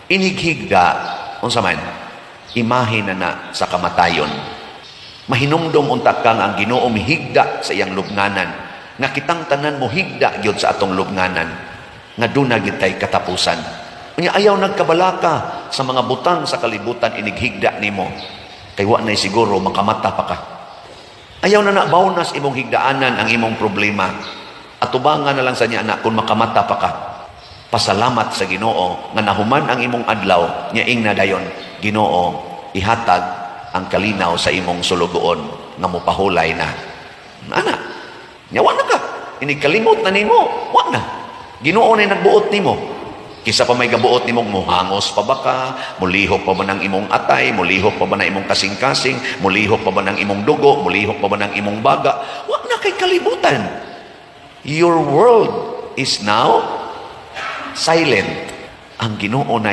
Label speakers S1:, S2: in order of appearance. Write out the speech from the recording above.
S1: Inighigda, unsa man, imahe na na sa kamatayon. Mahinumdom unta kang ang Ginoo mihigda sa iyang lubnganan, nga kitang tanan mo higda gyud sa atong lubnganan, nga duna gyud tay katapusan. Unya ayaw nagkabalaka sa mga butang sa kalibutan inighigda nimo, kay wa nay siguro makamata pa ka. Ayaw na na bawnas imong higdaanan ang imong problema. Atubangan na lang sa niya na kung makamata pa ka. Pasalamat sa Ginoo nga nahuman ang imong adlaw, nya ingna dayon, "Ginoo, ihatag ang kalinaw sa imong sulugoon nga mopahulay na." Ana, nya wa na ka. Inigkalimot na nimo, wa na. Ginoo na nagbuot nimo. Kisa pa may gabuot nimo, muhangos pa ba ka, mulihok pa ba ng imong atay, mulihok pa ba ng imong kasing-kasing, mulihok pa ba ng imong dugo, mulihok pa ba ng imong baga? Wa na kay kalibutan. Your world is now silent. Ang Ginoo na